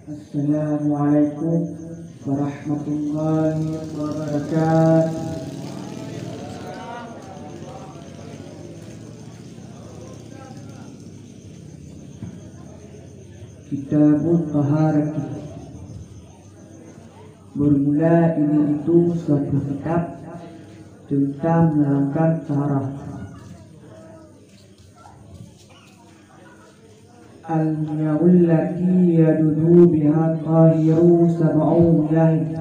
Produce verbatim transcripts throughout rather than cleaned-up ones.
Assalamualaikum warahmatullahi wabarakatuh. Kitabut Taharati. Bermula ini itu suatu kitab tentang menerangkan taharah. Al-miyahul lati yajuzu biha tahiru sab'u miyahin.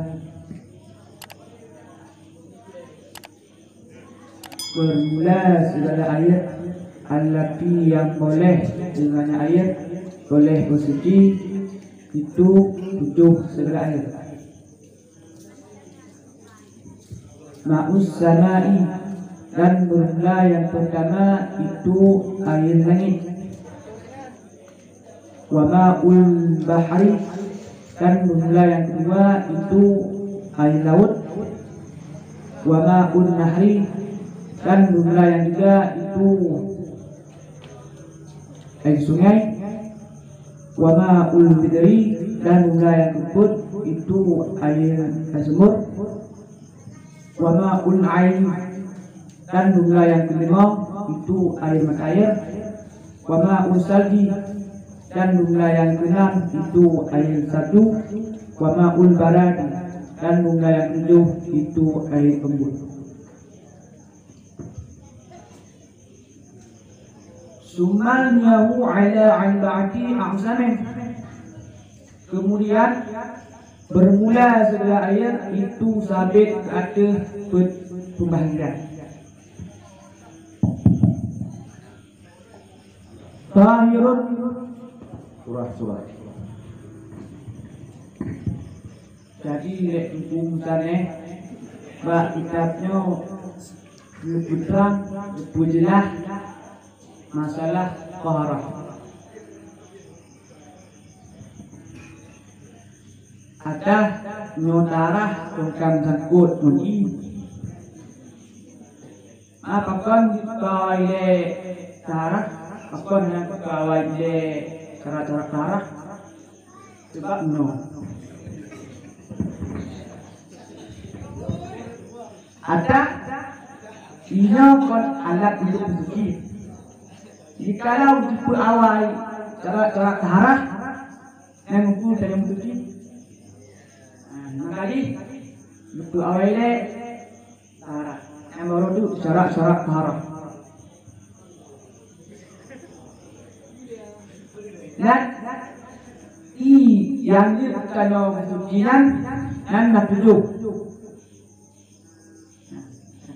Bermula segala air, allati yang boleh dengan air, boleh bersuci, itu tujuh segala air. Ma'us sama'i, dan bermula yang pertama itu air langit. Wa ma'ul bahri, dan bermula yang kedua itu air laut. Wa ma'un nahri, dan bermula yang ketiga itu air sungai. Wa ma'ul bidri, dan bermula yang keempat itu air, air sumur. Wa ma'ul ain, dan bermula yang kelima itu air mata air. Wa ma'ul salji, dan bermula yang keenam itu air salju. Wa ma'ul baradi, dan bermula yang ketujuh itu air embun. Summa miyahu ala arba'ati aqsamin. Kemudian, bermula segala air itu sabit ke atas pe-, pembahagian. Tahirun. Surah, surah. Jadi, lé Teungku Musaneh, bak kitab nyoe geupeutrang, geupeujeulaih masalah taharah. Adak nyoe taharah kon ka sangkot ngon ié. Ma pakon jipeuawai lé taharah? Pakon hana jipeuawai lé cara-cara taharah? Sabab nyoe. Adak, inoe kon alat untuk bersuci. Jikalau jipeuawai cara-cara taharah, nyan muphom tanyoe bersuci. Nah, maka jih jipeuawai lé taharah. Nyang baru tu syarat-syarat taharah. Dan i nyang jeuet tanyoe bersuci nyan, nyan na tujoh.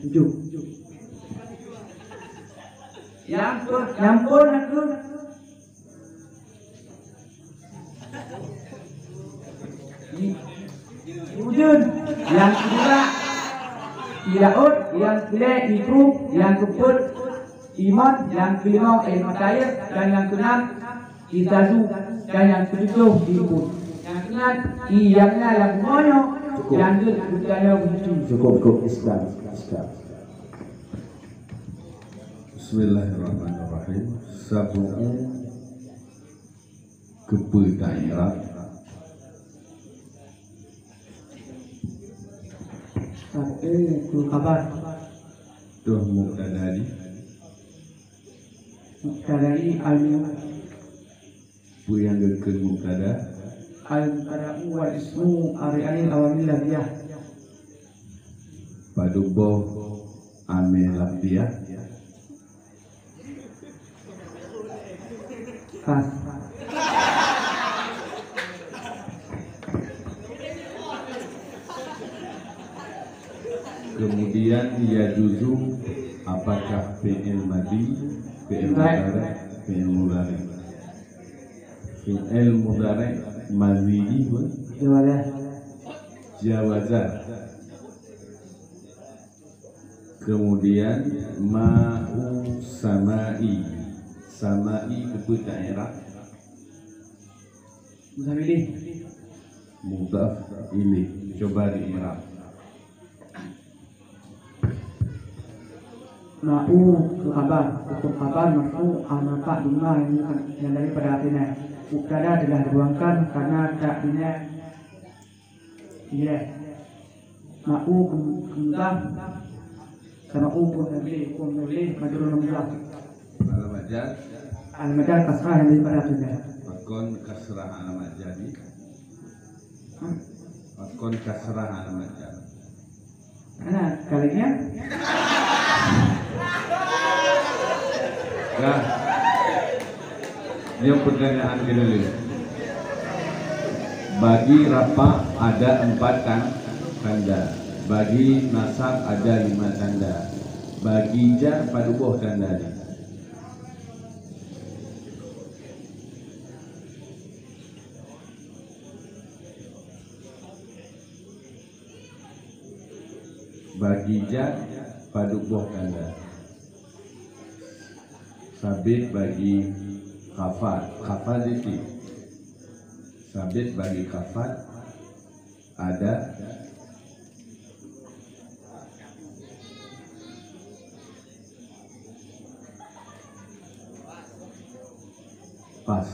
Tujoh. Nyang pe-, nyang phôn na kheueh Ujeuen, nyang keudua ié laôt, nyang keulhèe ié prueng, nyang keupeuet ié mon, nyang keulimong ié mata air, dan nyang keunam ié salju, dan nyang keutujoh ié embun. Nyang keunan ié nyang na lam bumoe nyoe, nyang jeuet keu tanyoe bersuci. Cukup, cukup, Islam, Islam. Bismillahirrahmanirrahim. Sab'u Keupeue ta-i'rab? Sab'u keu khabar. Toh mubtada jih? Mubtada jih al-, Peue nyang geukheun mubtada? Al-mubtada'u wal ismu ari'anil awamil lafziyah. Padub boh amil lafziyah? Pas. Kemudian yajuzu, apakah fi'il madhi, fi'il mudhari, fi'il mudhari? Fi'il mudhari madhi jih, jawaza. Jawaza. Kemudian ma'u sama'i. Sama'i keupeue ta-i'rab? Mudhaf ilaih. Mudhaf ilaih. Coba di-i'rab. Ma'u keu khabar, huköm khabar marfu' al-marfa' dimma nyang, nyang daripada akhé nyan. Mubtada teulah dibuangkan karena tak dinya. Iya. Ma'u keu, keu mudhaf. Sama u keu mudhaf, keu mudhaf, majrur mudhaf. Al-majaz. Al-majaz kasrah nyang daripada akhé nyan. Pakon kasrah al-majaz ni? Hah? Pakon kasrah al-majaz? Nah, kali ni. Dah. Nyoe pertanyaan keuneulheueh. Bagi rafa' ada empat tan-, tanda. Bagi nasab ada lima tanda. Bagi jar padub boh tanda nyan? Bagi jar padub boh tanda? Sabit bagi khafad, khafad itu. Sabit bagi khafad ada. Pas.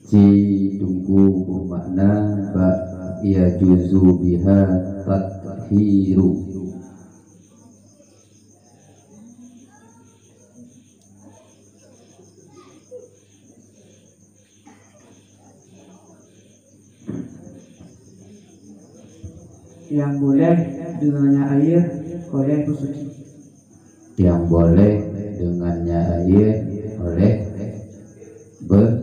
Ci Teungku beumakna bak yajuzu biha tathiru. Yang boleh dengannya air oleh bersuci. Yang boleh dengannya air oleh ber-,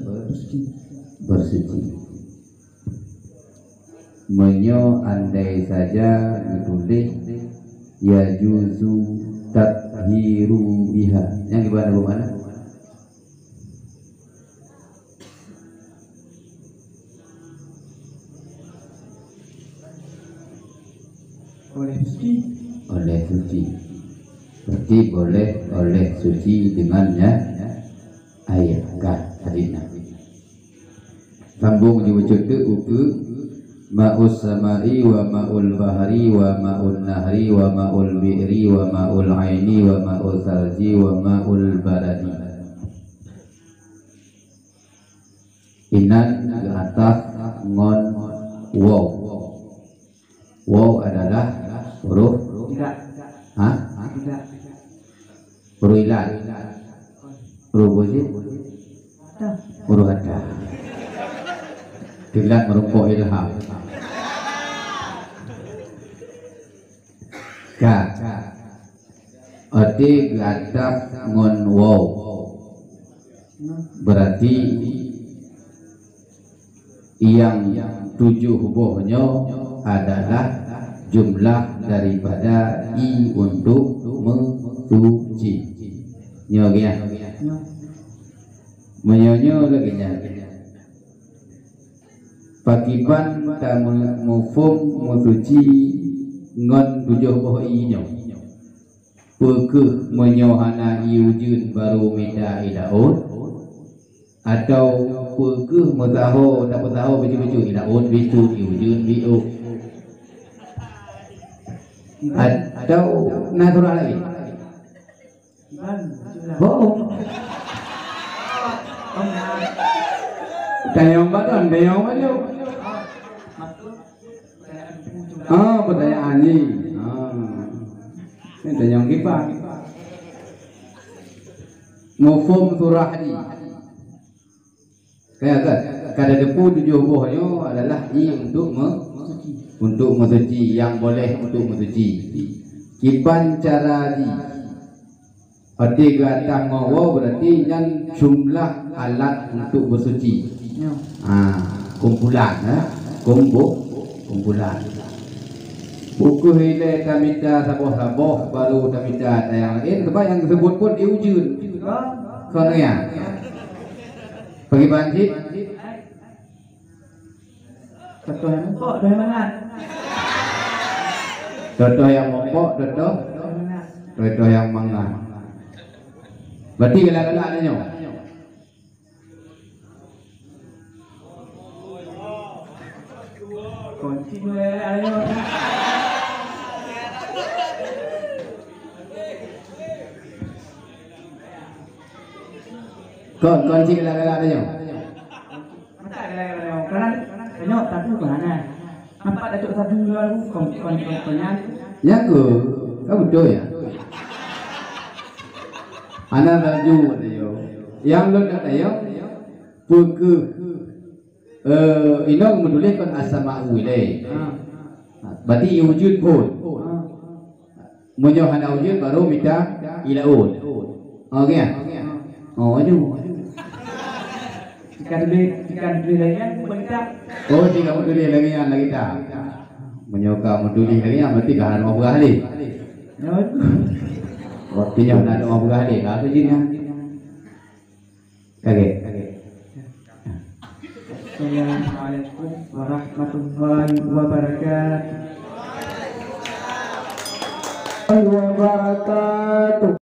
bersuci. Meunyoe andai saja geutuléh yajuzu tathiru biha, nyang gimana, gimana? Oleh suci. Oleh suci. Berarti boleh oleh suci dengannya air. Kan, hadisnya. Sambung jiweucok teuk ukeue, ma'us sama'i wa ma'ul bahri wa ma'un nahri wa ma'ul bi'ri wa ma'ul aini wa ma'us salji wa ma'ul baradi. Inan geuataf ngon waw. Waw adalah huruf, tidak, ha? Tidak. Huruf ilat. Huruf apa sih? Ada. Huruf ada. Kilat meureumpok ilham. Ka. Até geuataf ngon waw. Berarti nyang tujoh boh nyoe adalah jumlah daripada i untuk meusuci. Nyoe geuh. Meunyoe nyoe lagèe nyan. Pakriban tameumuphom meusuci ngon tujoh boh i nyoe? Peu kheueh meunyoe hana i ujeuen barô mita i laôt? Atawa peu kheueh meusaho, tapeusaho bacut-bacut i laôt, bacut i ujeuen, biôh? Atawa na surah laén? Bohong. Tanyong badan, tanyong badan. Ah, pertanyaan ni. Ah. Ni tanyong kiban. Muphom surah ni. Ka, ka, ka tateupeue tujoh boh nyoe adalah i untuk me-, untuk meusuci, nyang boleh untuk meusuci. Kiban cara jih? Até geuataf ngon waw, berarti nyan jumlah alat untuk bersuci. Ha, kumpulan, ha? Kumpu-, kumpulan. Peu kheueh ilèe tamita saboh-saboh, baru tamita nyang laén, sebab nyang geuseubut pun i ujeuen. Kon nyan. Pakriban cit? Contoh nyang meumpok, contoh nyang mangat. Contoh nyang meumpok, contoh, contoh nyang mangat. Berarti galak-galak na nyoe. Kon, kon cit galak-galak tanyoe. Masa galak-galak tanyoe? Karena tanyoe satu keuhana. Nampak Datuk satu dua tu, kon, kon, kon, kon nyan. Nyan ke? Kan beutôi ya? Hana laju tanyoe. Nyang lôn nak tanyoe, peu kheueh, eh, inong meutuléh kon as-sama'u ilaihi. Ha. Berarti wujud phôn. Ha. Meunyoe hana wujud, baru mita ilaôt. Oh, gitu. Oh, aju. Jika tulis, jika tulis lagi kan, bukan kita. Oh, jika meutuléh lagèe nyan lagèe that. Meunyoe ka meutuléh lagèe nyan, berarti ka hana beurah lé. Ya. Berarti nyoe hana beurah lé, ka tu jih nyan. Oke, oke. Assalamualaikum warahmatullahi wabarakatuh. Wabarakatuh.